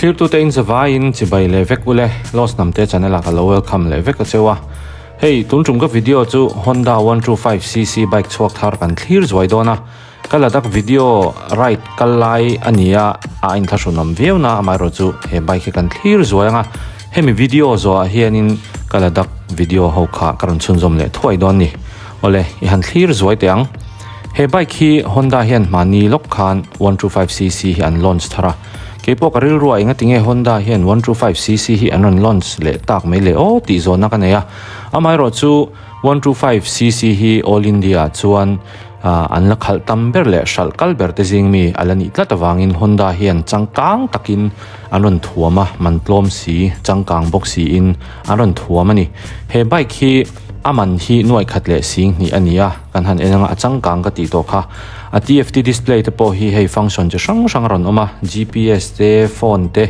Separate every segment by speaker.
Speaker 1: Thlirtute in zavaiin chibai leh vek ule, Lost Hnamte channel ah ka lo welcome leh vek a cheu a. Hei, tun tum ka video chu Honda 125cc bike chhuak thar kan thlir zuai dawn a. Ka Ladakh video ride kal lai a ni a, a inthlahrunawm viau na amaherawh chu he bike hi kan thlir zuai ang a. Hemi video zawhah hianin ka Ladakh video ho kha ka rawn chhunzawm leh thuai dawn ni. Awle, i han thlir zuai teh ang. He bike hi Honda hian hmahni lawk khan 125cc hi an launch thar a. Keipawh ka rilruah engatinge Honda hian 125cc hi an rawn launch leh tak mai le aw tih zawhna ka nei a. Amaherawh chu 125cc hi All India ah chuan an la khalh tam ber leh hralh kal ber te zing mi a la nih tlat avangin Honda hian changkang takin an rawn thuam a, man tlawm si, changkang bawk siin an rawn thuam a ni. He bike hi a man hi nuaih khat leh sing hnih a ni a, kan han en anga a changkang ka tih tawh kha. A TFT display te pawh hi hei function chi hrang hrang a rawn awm a, GPS te, phone te,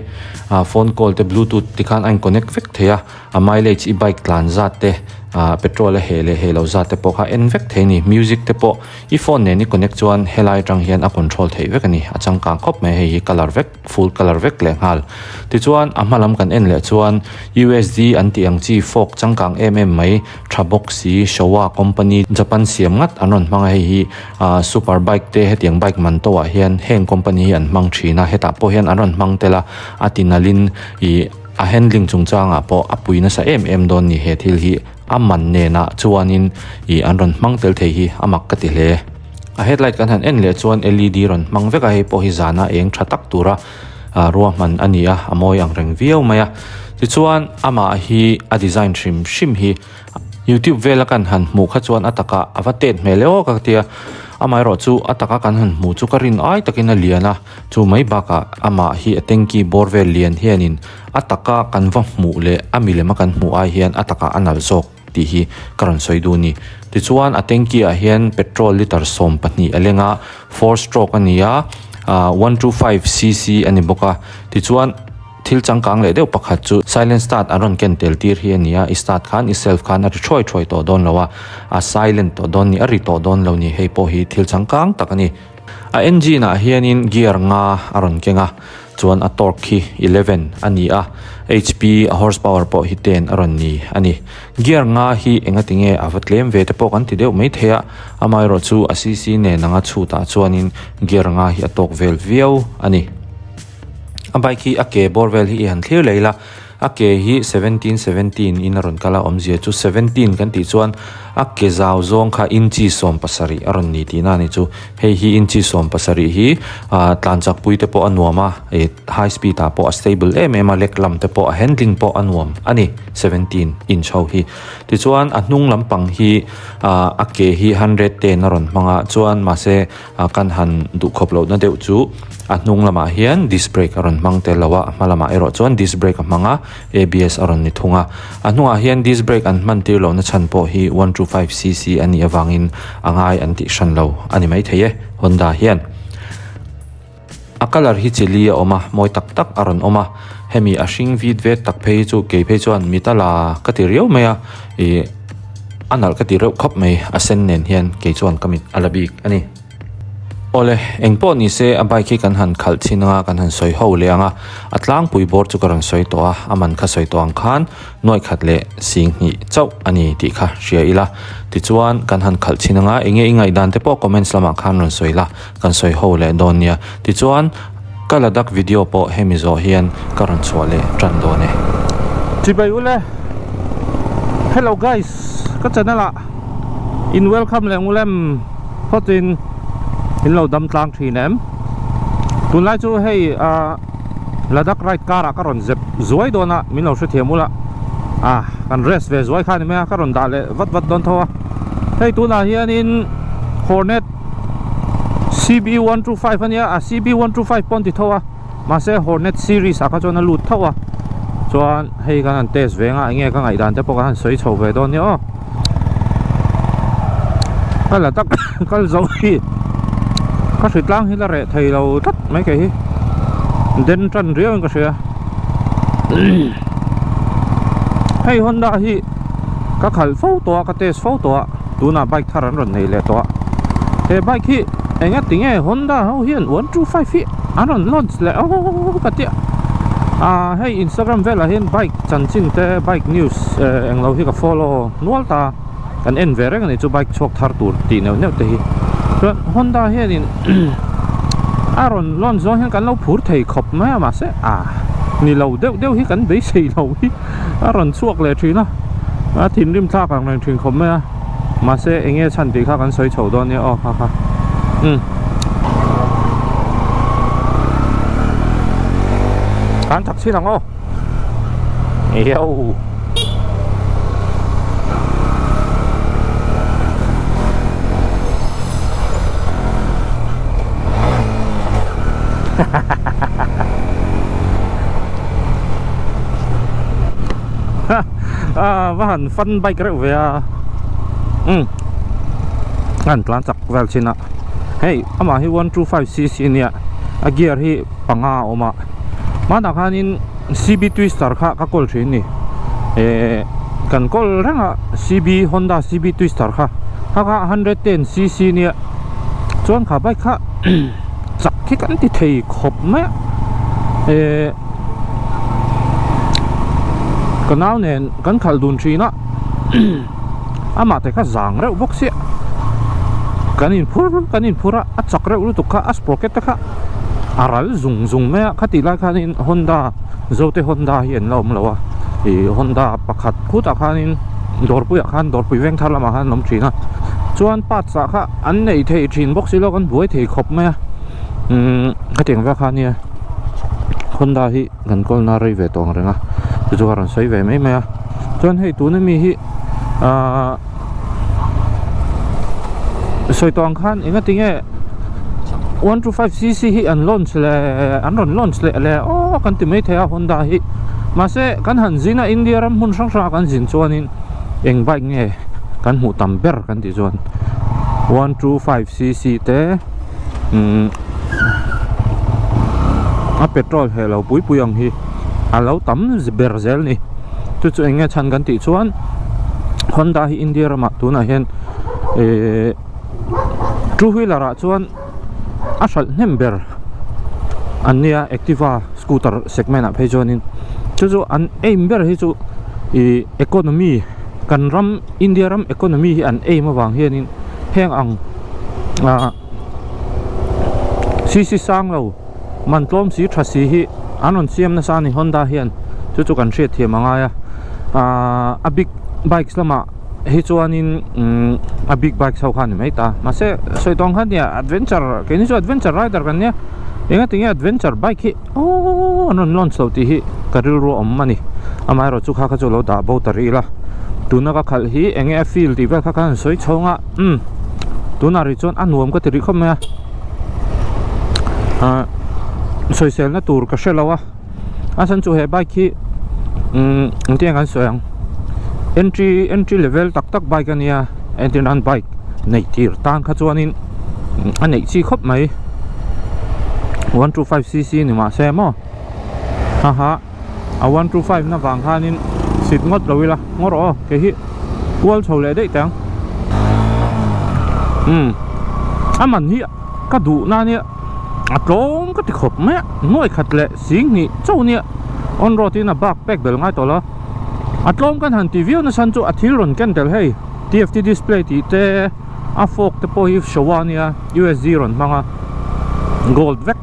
Speaker 1: phone call te, bluetooth te khan a in connect vek thei a. A mileage i bike tlan zat te ah petrol a heh leh heh loh zat te pawh kha en vek thei a ni. Music te pawh i phone nen i connect chuan helai atang hian a control theih vek a ni. A changkang khawp mai hei hi colour vek full colour vek leh nghal. Tichuan a hma lam kan en leh chuan U_S_D an tih ang chi fork changkang em em mai tha bawk si Showa company Japan siam ngat an rawn hmang a hei hi ah super bike te hetiang bike man to ah hian heng company hi an hmang thin a hetah pawh hian an rawn hmang tel a a ti nalh in ih A handling chungchangah pawh a pui nasa em em dawn ni he thil hi a man nenah chuanin ih an rawn hmang tel thei hi a mak ka ti hle. A headlight kan han en leh chuan led rawn hmang vek a hei pawh hi zana eng tha tak tura ah ruahman a ni a a mawi ang reng viau mai a. Tichuan amah hi a design hrim hrim hi youtube vela kan han hmuh kha chuan a takah a va tet hmel e aw ka ti a amaherawh chu a taka kan han hmuh chu ka rin ai takin a lian a. Chu mai bakah amah hi a tanky bawr vel lian hianin a taka kan va hmuh leh a milem a kan hmuh ai hian a takah a nalh zawk tih hi ka rawn sawi duh a ni. Tichuan a tanky ah hian petrol litre 12 a leng a, four stroke a ni a, ah 125 cc a ni bawk a. Tichuan thil changkang leh deuh pakhat chu silent start an rawn ken tel tir hi a ni a, i start khan i self khan a ri thuai thuai tawh dawn lo a, a silent tawh dawn ni a ri tawh dawn lo ni hei pawh hi thil changkang tak a ni. A engine ah hianin gear nga a rawn keng a, chuan a torque khi 11 a ni a, HP a horse power pawh hi 10 a rawn ni a ni. Gear nga hi engati nge a va tlem ve te pawh kan ti deuh mai thei a, amaherawh chu a cc nen anga chhutah chuanin gear nga hi a tawk vel viau a ni. A bike hi a ke bawr vel hi i han thlir leh ila. A ke hi 17 17 in a rawn kal a, awmzia chu 17 kan tih chuan a ke zau zawng kha inchi 17 a rawn ni tihna a ni chu. Hei hi inchi 17 hi ah tlan chak pui te pawh a nuam a, ih high speed ah pawh a stable em em a, leg lam te pawh a handling pawh a nuam a ni 17 inch ho hi. Tichuan a hnung lampang hi ah a ke hi 110 a rawn hmang a, chuan mahse a kan han duhkhawp lohna deuh chu a hnung lamah hian disc brake a rawn hmang tel lo a a hma lamah erawh chuan disc brake a hmang a abs a rawn ni thung a a hnungah hian disc brake an hman tir lohna chhan pawh hi 125 cc a nih avangin a ngai an tih hran lo a ni maithei e Honda hian a colour hi chi li a awm a mawi tak tak a rawn awm a hemi a hring vit vet tak phei hi chu kei phei chuan mit a la ka ti riau mai a ih A nalh ka ti reuh khawp mai, a sen nen hian kei chuan ka mit a la bik a ni. Awle, eng pawh ni se a bike hi kan han khalh chhin anga kan han sawi ho leh ang a, a tlangpui bawr chu ka rawn sawi tawh a, a man kha sawi tawh ang khan nuaih khat leh sing hnih chauh a ni tih kha hria ila. Tichuan, kan han khalh chhin anga enge i ngaihdan te pawh comments lamah khan rawn sawi la, kan sawi ho leh dawn nia. Tichuan, ka Ladakh video pawh hemi zawh hian ka rawn chhuah leh tan dawn e.
Speaker 2: Chibai ule Hello guys ka channel ah in welcome leh ngulem phawt in in lo dam tlang thin em tunlai chu hei ah Ladakh ride car ah ka rawn zep zuai dawn a min lo hrethiam ula ah kan rest ve zuai kha ni mai a ka rawn dah leh vat vat dawn tho a hei tunah hianin Hornet CB 125 a nia a CB 125 pawh an ti tho a mahse Hornet series ah kha chuan a lut tho a chuan hei kan han test ve anga enge ka ngaihdan te pawh kan han sawi chho ve dawn nia aw ka la tak kal zo hi ka hritlang hi la reh thei lo tlat mai kei hi den tan riau in ka hria hei Honda hi ka khalh fo tawh a ka test fo tawh a. Tunah bike thar an rawn nei leh tawh a, he bike hi enga tinge Honda ho hian 125 hi an rawn launch leh aw ka tia. Ah hei Instagram velah hian bike chanchin te bike news eh englo hi ka follow nual ta kan en ve reng a ni chu bike chhuak thar tur tih neuh neuh te hi chuan Honda hianin a rawn lawn zawng hian kan lo phur thei khawp mai a mahse ah ni lo deuh deuh hi kan beisei lo hi a rawn chhuak leh thin a a thinrim thlak ang reng thin khawp mai a mahse eng nge chhan tih kha kan sawi chho dawn nia aw kha kha umm kan chak chin ang aw Yo. À, va han fun bike reuh ve a. Um. An tlan chak vel chin a. Hei, amah hi 125cc nia. A gear hi panga a awm a. Hmanah khanin CB Twister kha ka kawl thin ni eh kan kawl reng a CB Honda CB Twister kha kha kha 110 cc nia chuan kha bike kha chak hi kan ti thei khawp mai a eh ka nau nen kan khalh dun thin a amah te kha zang reuh bawk sia kan inphur kan inphur a a chak reuh lutuk kha a sprocket te kha a ral zung zung mai a khatih lai khanin Honda Zote Honda hi an la awm lo a ih Honda pakhat khutah khanin dawrpuiah khan dawrpui veng thar lamah khan an awm thin a chuan parts ah kha an neih theih thin bawk si lo kan buai thei khawp mai a umm hetiang vek kha ania Honda hi kan kawlna rei ve tawh ang reng a chu chu a rawn sawi ve mai mai a chuan hei tuna mi hi ahh sawi tawh ang khan engati nge 125 cc hi an launch leh an rawn launch leh leh aw kan ti mai thei a Honda hi mahse kan han zin a India ram hmun hrang hrang ah kan zin chuanin eng bike nge kan hmuh tam ber kan tih chuan 125 cc te umm a petrol heh lo pui pui ang hi a lo tam ber zel ni chu chu eng nge chhan kan tih chuan Honda hi India ramah tunah hian ehh two wheeler ah chuan a hralh hnem ber an nia Activa scooter segment ah phei chuanin chu chu an aim ber hi chu ih economy kan ram India ram economy hi an aim avang hianin heng ang ah cc sang lo man tlawm si tha si hi an rawn siam nasa a ni Honda hian chu chu kan hriat thiam a ngai a ahh a big bikes lamah hi chuanin umm a big bikes ho kha a ni mai ta mahse sawi tawng kha nia adventure keini chu adventure rider kan nia engati nge adventure bike hi aww an rawn launch lo tih hi ka rilru a awm a ni amaherawhchu kha kha chu lo dah bo ta rih ila tuna ka khalh hi enge a feel tih vel kha khan an sawi chhawng a umm tunah rih chuan a nuam ka ti rih khawp mai a ah sawiselna tur ka hre lo a a chhan chu he bike hi umm engtin nge kan sawi ang entry entry level tak tak bike a nia entir nan bike neih tir tan kha chuanin a neih chi khawp mai 125 cc ni mahse maw haha. A 125 na vang khanin sit ngawt lo ila ngaw rawh aw kei hi kual chho leh daih teh ang umm a man hi ka duh na nia a tlawm ka ti khawp mai a nuai khat leh sing hnih chauh nia on road in a bak pek bel ngai tawh lo a tlawm kan han ti viau nasa chu a thil rawn ken tel hei T_F_T display tih te a fork te pawh hi showa ania U_S_G rawn hmang a gold vek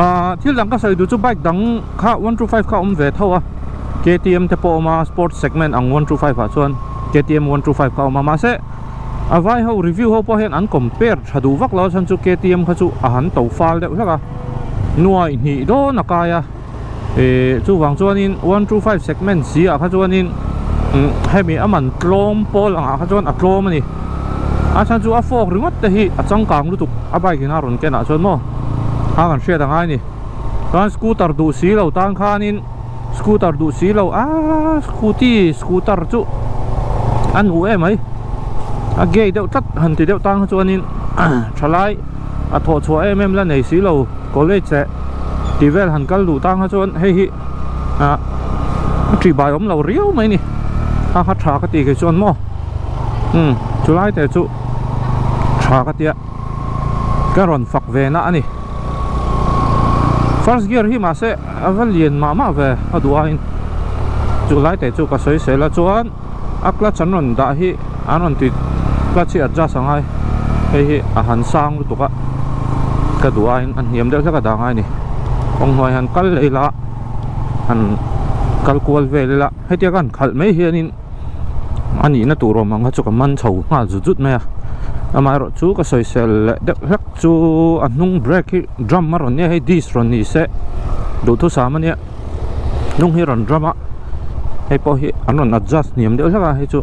Speaker 2: ahh thil dang ka sawi duh chu bike dang. Kha 125 kha awm ve tho a, KTM te pawh a awm a, sports segment ang 125 ah chuan KTM 125 kha a awm a, mahse a vai ho review ho pawh hian an compare tha duh vak lo a chhan chu KTM kha chu a han to fal deuh hlek a, nuai hnih dawn a kai a, eh chuvang chuanin 125 segment si ah kha chuanin hemi a man tlawm pawl angah kha chuan a tlawm a ni, a chhan chu a fork ringawt te hi a changkang lutuk a bike in a rawn ken ah chuan maw kha kan hriat a ngai a ni. Chuan scooter duh si lo tan khanin scooter duh si lo aaa scooty scooter chu a nuh em mai a gay deuh tlat han ti deuh tan kha chuanin thalai a thawh chhuah em em la nei si lo college leh tih vel han kal duh tan kha chuan hei hi ah a ṭih bai awm lo riau mai a ni a kha tha ka tih kei chuan maw umm chulai te chu tha ka tia ka rawn fak ve na a ni. First gear hi mahse a va lian mah mah ve a duh aiin chu lai te chu ka sawi sel a chuan a clutch an rawn dah hi an rawn ti clutch hi adjust a ngai hei hi a han sang lutuk a ka duh aiin a hniam deuh hlek a dah ngai a ni kawng hnuai han kal leh ila han kal kual vel ila hetia ka han khalh mai hianin a nihna tur awm ang kha chu ka man chho nghal zut zut mai a amaherawh chu ka sawisel leh deuh hlek chu a hnung brake hi drum a rawn nia hei disc rawn ni se duhthusam a nia hnung hi a rawn drum a hei pawh hi an rawn adjust hniam deuh hlek a hei chu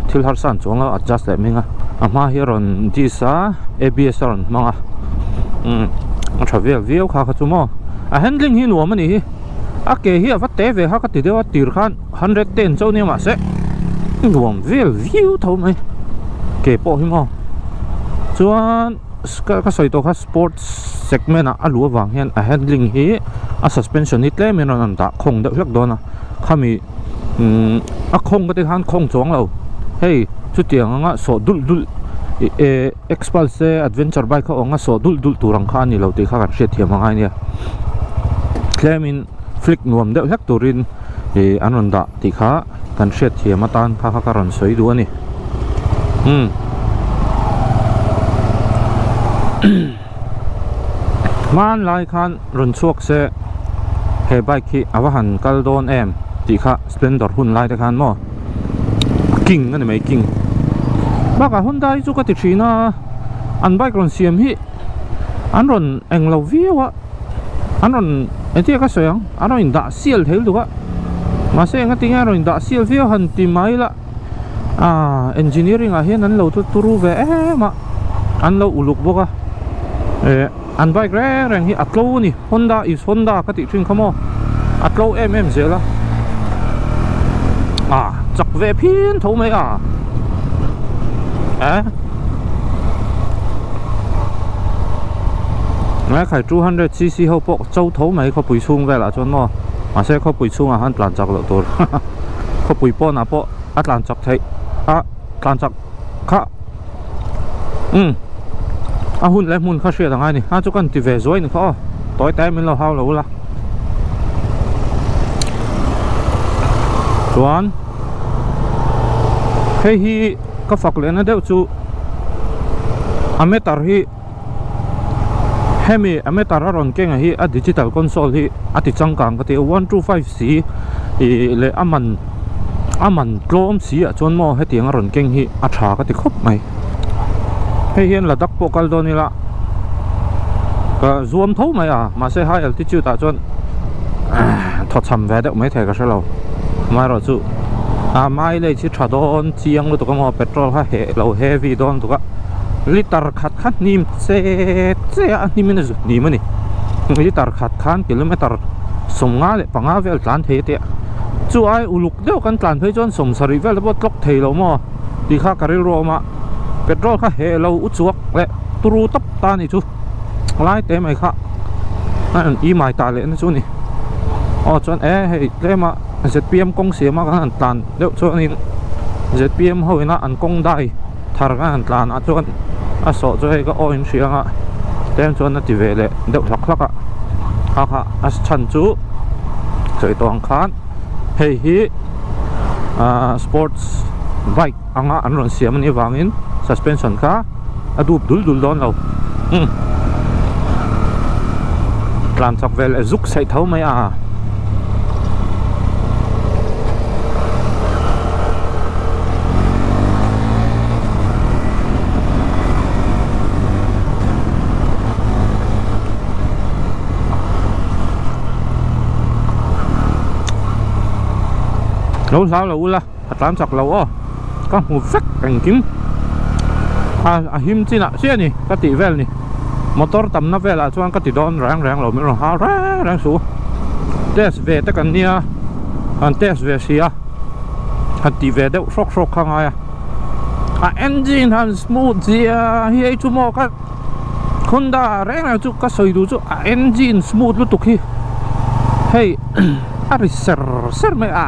Speaker 2: thil harsa an chuang lo adjust leh hming a a hma hi a rawn disc a A_B_S a rawn hmang a umm a tha vel viau kha kha chu maw a handling hi nuam a nih hi a ke hi a va te ve kha ka ti deuh a tir khan. 110 chauh nia mahse nuam vel viau tho mai ke pawh hi maw chuan ka sawi tawh kha sports segment ah a luh avang hian a handling hi a suspension hi tlem in a rawn dah khawng deuh hlek dawn a khami umm a khawng ka ti khan khawng chuang lo hei chutiang anga sawh dulh dulh eh Xpulse adventure bike kha awng a sawh dulh dulh tur ang kha a ni lo tih kha kan hriatthiam angai nia tlem in flick nuam deuh hlek turin ih an rawn dah tih kha kan hriat thiam atan kha kha ka rawn sawi duh a ni umm hmanlai khan rawn chhuak se he bike hi a va han kal dawn em tih kha splendor hun lai te khan maw king a ni mai king bakah Honda hi chu ka ti thin a an bike rawn siam hi an rawn englo viau a. An rawn engtin ka sawi ang an rawn indah sial thei lutuk a mahse engati nge an rawn indah sial viau han ti mai la ah engineering ah hian an lo chu turu ve em a an lo uluk bawk a eh an bike reng reng hi a tlo a ni Honda is Honda ka tih thin kha maw a tlo em em zel a ah chak ve phian tho mai a eh. Ngai khai 200 cc ho pawh cho tho mai khawpui chhung velah chuan maw mahse khawpui chhungah khan tlan chak loh tur khawpui pawnah pawh a tlan chak theih a tlan chak kha umm a hun leh hmun kha hriat angai a ni a chu ka inti ve zuai ni kha aw tawi te min lo hau lo ula chuan hei hi ka fak lehna deuh chu a meter hi hemi a meter a rawn keng a hi a digital console hi a ti changkang ka ti a 125 si ih leh a man a man tlawm si ah chuan maw hetiang a rawn keng hi a tha ka ti khawp mai hei hian Ladakh pawh kal dawn ila ka zuam tho mai a mahse high altitude ah chuan thawchham ve deuh maithei ka hrelo amaherawhchu a mileage hi tha dawn chiang lutuk a maw petrol kha heh lo heavy dawn lutuk a liter khat kha hnim che che a hnim in a zut hnim a ni liter khat khan kilometer 50 leh 5 vel tlan thei a tia chu ai uluk deuh kan tlan phei chuan 70 vel te pawh tlawk thei lo maw tih kha ka rilru a awm a petrol kha heh lo u chuak leh turu tawp ta a ni chu lai te mai kha a rawn i mai ta leh na chu a ni aw chuan e hei tlem a Z_P_M kawng siam a kan han tlan deuh chuanin Z_P_M ho ina an kawng dai thar kan han tlan ah chuan a sawh chu hei ka aw in hria ang a tlem chuan a ti ve leh deuh hlak hlak a kha kha a chhan chu sawi tawh ang khan hei hi ahh sports bike anga an rawn siam anih avangin suspension kha a dup dul dul dawn lo umm tlan chak vel a zuk saih tho mai a. Lo hlau lo ula a tlan chak lo aw ka hmu vek engkim a a him chinah chiah a ni ka tih vel ni motor tamna velah chuan ka ti dawn reng reng lo min rawn hau reng reng suh test ve te kan nia han test ve si a han tih ve deuh hrawk hrawk kha ngai a a engine han smooth zia hi hei chu maw ka Honda reng reng chu ka sawi duh chu a engine smooth lutuk hi hei a ri ser ser mai a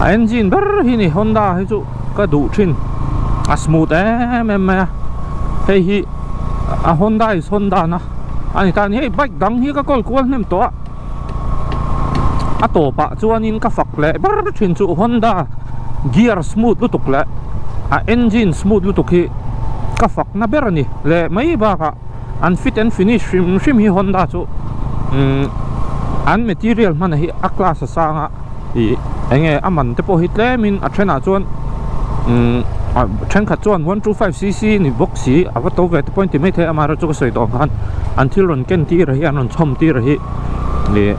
Speaker 2: a engine ber hi ni Honda hi chu ka duh thin a smooth em em mai a hei hi a Honda is Honda na. a ni ta a ni. Hei bike dang hi ka kawl kual hnem tawh a, a tawpah chuanin ka fak leh ber thin chu Honda gear smooth lutuk leh a engine smooth lutuk hi ka fak na ber a ni leh mai bakah an fit and finish hrim hrim hi Honda chu umm an material hman hi a class a sang a ih eng nge a man te pawh hi tlemin a thenah chuan umm ah thenkhat chuan one two five cc ni bawk si a va to ve te pawh in ti maithei a amaherawhchu ka sawi tawh ang khan an thil rawn ken tir hi an rawn chhawm tir hi ih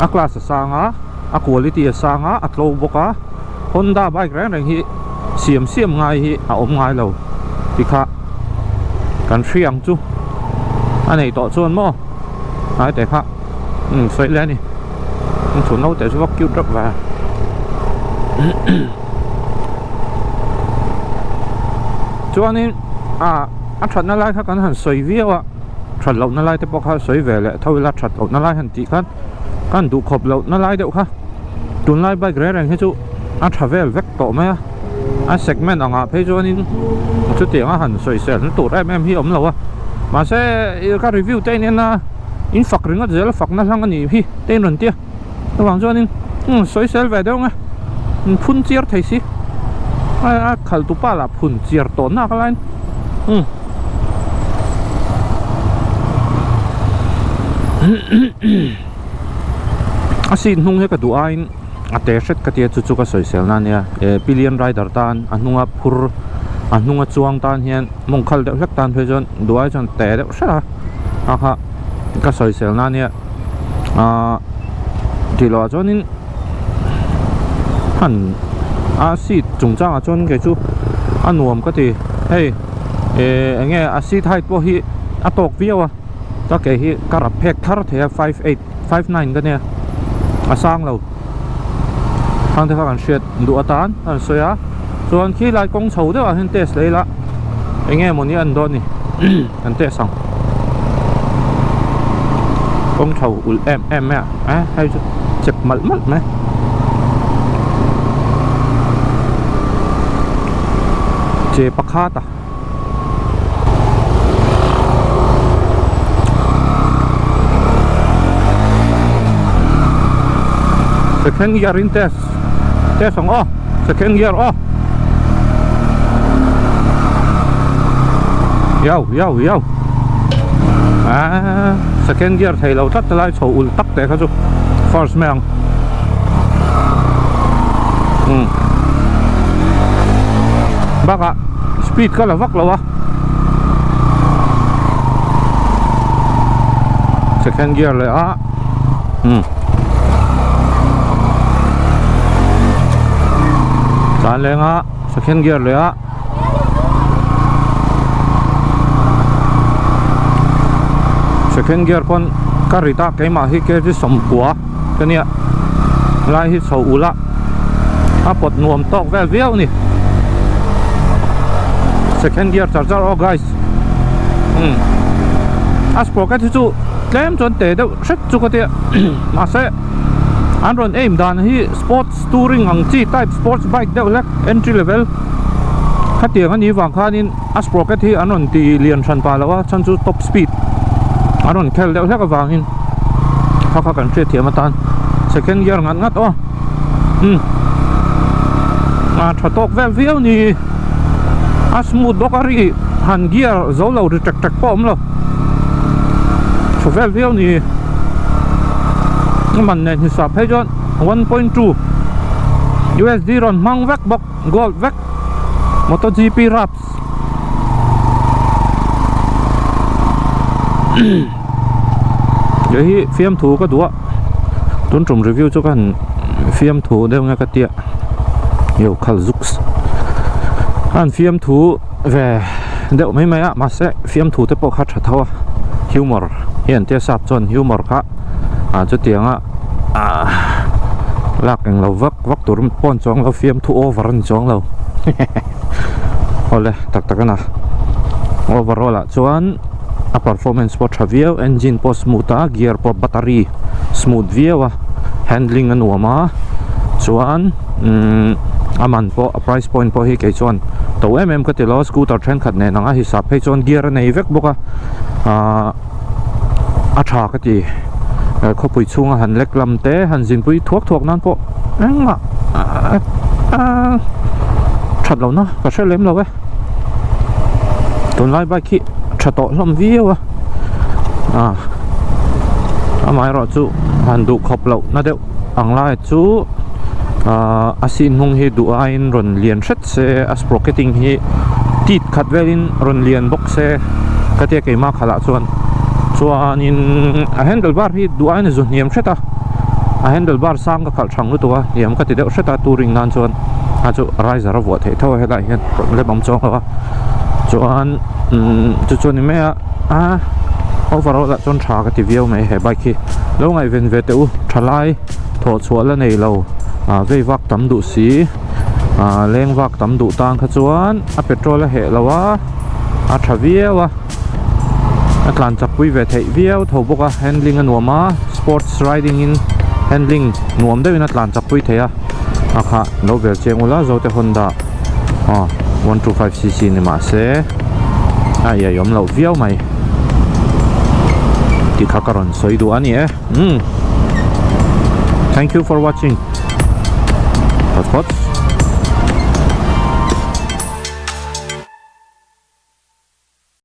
Speaker 2: a class a sang a a quality a sang a a tlo bawk a Honda bike reng reng hi siam siam ngai hi a awm ngai lo ti kha kan hria ang chu a nei tawh chuan maw hnai te kha umm sawi leh a ni chu naute chu va cute reuh ve chuanin ah a thatna lai kha kan han sawi viau a that lohna lai te pawh kha sawi ve leh tho ila that lohna lai han tih khan kan duh khawp lohna lai deuh kha tunlai bike reng reng hi chu a tha vel vek tawh mai a a segment angah phei chuanin chutiang a han sawisel na tur em em hi a awm lo a mahse ka review te in en a in fak ringawt zel a fakna hlang a nih hi te in rawn tia chuvang chuanin umm sawisel ve deuh ang e in phun chiar thei si a khalh tu pa lah phun chiar tawh nak laiin umm. A seat hnung hi ka duh aiin a te hret ka tia chu chu ka sawisel na ania eh pillion rider tan a hnunga phur a hnunga chuang tan hian mawng khal deuh hlek tan phei chuan duh ai chuan te deuh hret a a kha ka sawisel na ania ahh tih loh ah chuanin han a seat chungchangah chuan kei chu a nuam ka ti hei eh eng nge a seat height pawh hi a tawk viau a. Ka ke hi ka rap phek thar thei a 58 59 ka nia a sang lo khang te kha kan hriat duh atan a rawn sawi a chuan khi lai kawng chho deuh ah hian test leh ila eng nge mawni a en dawn ni kan test ang kawng chho ulh em em mai a eh hei chu chep malh malh mai che pakhat a. Second gear in test test ang aw second gear aw yau yau yau ah second gear thei lo tlat lai chho ul tak te kha chu first mai ang um bakah speed ka la vak lo a second gear leh a um tlan leng a second gear leh a second gear pawn ka rit a keimah hi kg sawmkua ka nia lai hi chho ula a pawt nuam tawk vel viau a ni second gear char char aw guys umm a sprocket hi chu tlem chuan te deuh hret chu ka tia mahse an rawn aim dan hi sports touring ang chi type sports bike deuh hlek entry level khatiang a nih vang khanin a sprocket hi an rawn ti lian hran pah lo a chhan chu top speed an rawn khel deuh hlek avangin kha kha kan hriat thiam atan second gear ngat ngat aw umm a tha tawk vel viau ni a smooth bawk a ri han gear zo lo ri tek tek pawh a awm lo tha vel viau ni a man nen hisap phei chuan 1.2 U_S_D rawn hmang vek bawk gold vek MotoGP raps Hei hi fiamthu ka duh a tun tum review chu ka han fiamthu deuh nge ka tia yo khal zuks ka han fiamthu ve deuh mai mai a mahse fiamthu te pawh kha tha tho a humor hi an tia sap chuan humor kha ah chutianga ah lak englo vak vak tur pawh an chuang lo fiamthu over a ni chuang lo. Awle tak tak a na overall ah chuan a performance pawh tha viau engine pawh smooth a gear pawh battery smooth viau a handling a nuam a chuan umm a man pawh a price point pawh hi kei chuan to em em ka ti lo a scooter thenkhat nen ang a hisap phei chuan gear a nei vek bawk a ahh. a tha ka ti khawpui chhunga han lek lam te han zinpui thuak thuak nan pawh engmah that lo na ka hre lem lo e tunlai bike hi tha tawh hlawm viau a ah amaherawh chu han duh khawp loh na deuh ang lai chu ah a seat hnung hi duh aiin rawn lian hret se a sprocketing hi tit khat velin rawn lian bawk se ka tia keimah khalah chuan chuanin a handle bar hi duh aiin a zu hniam hret a a handle bar sang ka khalh thang lutuk a hniam ka ti deuh hret a touring nan chuan a chu riser a vuah theih tho a helaiah hian problem awm chuang lo a chuan umm chu chu a ni mai a a overall ah chuan tha ka ti viau mai he bike hi lo ngaihven ve teh u thalai thawh chhuah la nei lo ah vei vak tam duh si ah leng vak tam duh tan kha chuan a petrol a heh lo a a tha viau a a tlan chak pui ve theih viau tho bawk a handling a nuam a sports riding in handling nuam deuh in a tlan chak pui thei a a khah lo vel chiang ula zote Honda aw 125 cc ni mahse a iaiawm loh viau mai tih kha ka rawn sawi duh a ni e umm thank you for watching phawt phawt.